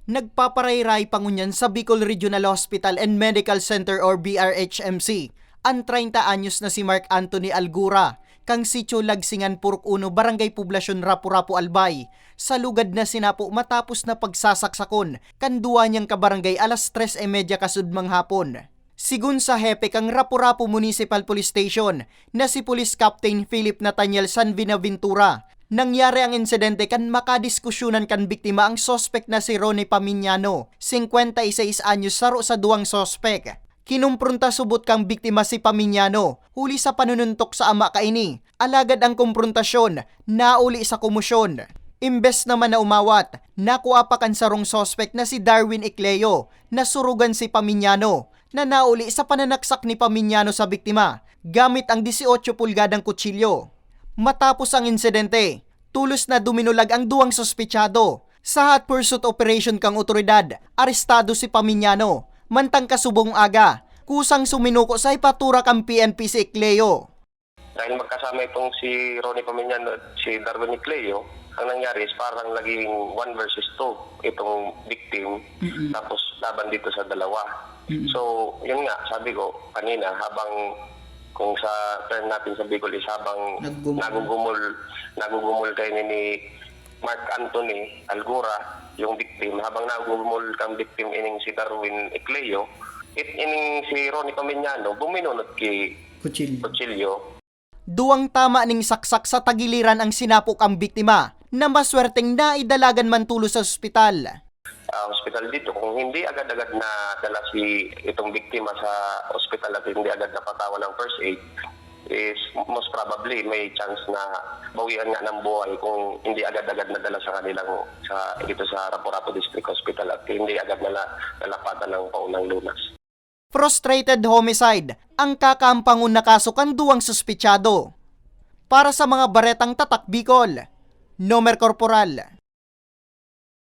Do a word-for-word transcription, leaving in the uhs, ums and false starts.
Nagpaparayray pa ngunyan sa Bicol Regional Hospital and Medical Center or B R H M C an treinta anyos na si Mark Anthony Algura, kan Sitio Lagsingan, Purok Uno, Barangay Poblasyon, Rapu-Rapu, Albay, sa lugad na sinapo matapos na pagsasaksakon kan duwa niyang kabarangay alas tres y media kasudmang hapon. Sigon sa hepe kan Rapu-Rapu Municipal Police Station na si Police Captain Philip Nathaniel San Bienaventura, nangyari ang insidente kan makadiskusyonan kan biktima, ang suspek na si Ronnie Pamiñano, singkwenta y seis anyos, saro sa duwang suspek. Kinumpronta subot kan biktima si Pamiñano huli sa panununtok sa ama kaini. Alagad ang komprontasyon nauli sa komosyon. Imbes naman na umawat, nakua pa kan sarong suspek na si Darwin Ecleo na surugan si Pamiñano, na nauli sa pananaksak ni Pamiñano sa biktima gamit ang dieciocho pulgadang kutsilyo. Matapos ang insidente, tulos na duminulag ang duwang suspechado. Sa hot pursuit operation kan otoridad, arestado si Pamiñano. Mantang kasubong aga, kusang suminuko sa hipatura kan P N P si Ecleo. Dahil magkasama itong si Ronnie Pamiñano at si Darwin Ecleo, ang nangyari is parang naging one versus two itong victim, Mm-mm. tapos laban dito sa dalawa. Mm-mm. So, yun nga, sabi ko kanina, habang kung sa term natin sa Bicol is habang Naggumul. nagugumul, nagugumul kayo ni, ni Mark Anthony Algura, yung victim, habang nagugumul kang victim ining si Darwin Ecleo, it ining si Ronnie Pamiñano, buminunot ki Kutsilyo. kutsilyo. Duwang tama ning saksak sa tagiliran ang sinapok ang biktima, na maswerteng naidalagan man tulos sa ospital. Ah, ospital dito, kung hindi agad-agad na dala si itong biktima sa ospital at hindi agad napatawan ng first aid, is most probably may chance na bawian nga ng buhay kung hindi agad-agad nadala sa kanilang sa dito sa Rapu-Rapu District Hospital at hindi agad nala nalapatan ng paunang lunas. Frustrated homicide ang kakaampangon na kaso kan duwang suspechado. Para sa mga baretang Tatak Bicol, Nomer Corporal.